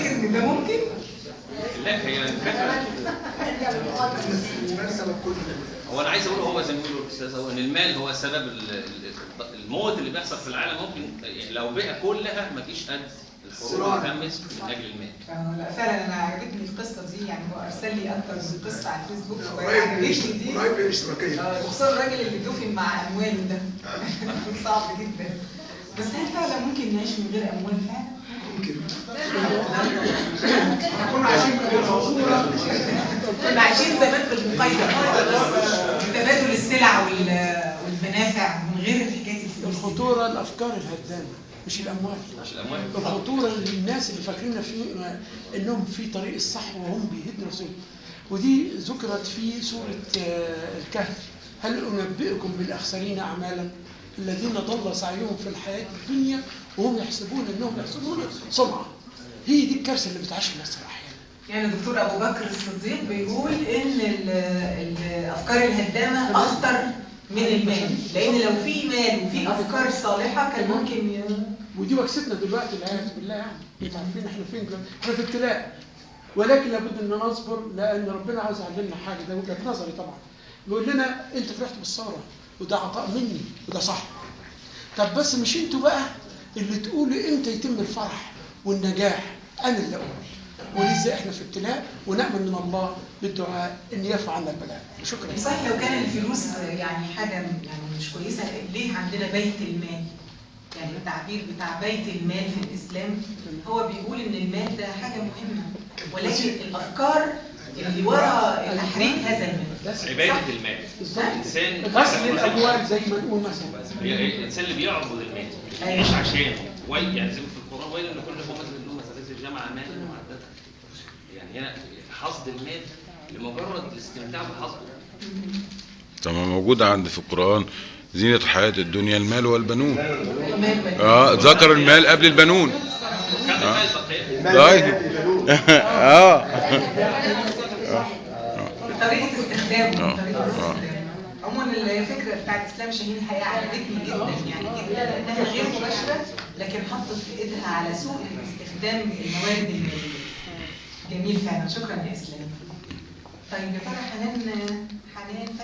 تفتكر ان ده ممكن؟ لا هي الفكرة هو انا عايز اقول هو زي ما بيقولوا الاستاذ، هو ان المال هو سبب الموت اللي بيحصل في العالم. ممكن لو بقى كلها مفيش قد الحروب اللي تمت من اجل المال. لا فعلا انا عجبتني القصة دي، يعني هو ارسل لي اكتر من قصة على الفيسبوك وعجبتني دي قريب الاشتراكية، وخصوصا الراجل اللي دفن مع امواله ده صعب جدا. بس هل فعلا ممكن نعيش من غير اموال؟ فعلا ممكن. كنا عايشين كنا عايشين زمان بالمقايضه، تبادل السلع والمنافع من غير حكاية الفلوس. الخطورة الافكار الهدامه مش الاموال. مش الاموال. الخطورة للناس اللي فاكرين في انهم في طريق الصح وهم بيهدوا نفسهم. ودي ذكرت في سورة الكهف، هل انبئكم بالاخسرين اعمالا الذين ضل سعيهم في الحياة الدنيا وهم يحسبون انهم يحسنون صنعا. هي دي الكارثة اللي بتعيش مصر احيانا. يعني دكتور ابو بكر الصديق بيقول ان الافكار الهدامه اخطر من المال، لان لو في مال وفي افكار صالحه كان ممكن ودي وكستنا دلوقتي والعياذ بالله. يعني انتوا عارفين احنا فين دلوقتي، احنا في ابتلاء، ولكن لابد ان نصبر لان ربنا عاوز يعلمنا حاجة. ده وجهه نظري طبعا. بيقول لنا انتوا فرحتوا بالثورة وده عطاء مني وده صح. طب بس مش انتوا بقى اللي تقولوا امتى يتم الفرح والنجاح، انا اللي اقول. ولذا احنا في ابتلاء ونأمل من الله بالدعاء ان يرفع عنا البلاء. شكرا. صحيح لو كان الفلوس يعني حاجة يعني مش كويسة، ليه عندنا بيت المال؟ يعني التعبير بتاع بيت المال في الاسلام هو بيقول ان المال ده حاجة مهمة، ولكن الافكار اللي ورا تحريك هذا المال، عباده المال. الانسان غسل الاموال زي ما نقول مثلا، الانسان اللي بيعبد المال يعيش عشانه. يعني زي ما في القران ويل لكل همزه لمزة الذي جمع مالا وعدده. يعني هنا حصد المال لمجرد الاستمتاع بحصده. تمام، موجودة عند في القرآن زينة الحياة الدنيا المال والبنون. ذكر المال قبل البنون. طيب. طريقة استخدامه. عموما الفكرة بتاعت اسلام شاهين الحقيقة عجبتني جدا، يعني جدا، لأنها غير مباشرة لكن حطت في ايدها على سوء استخدام الموارد المالية. جميل فعلا، شكرا يا اسلام. طيب يا ترى حنان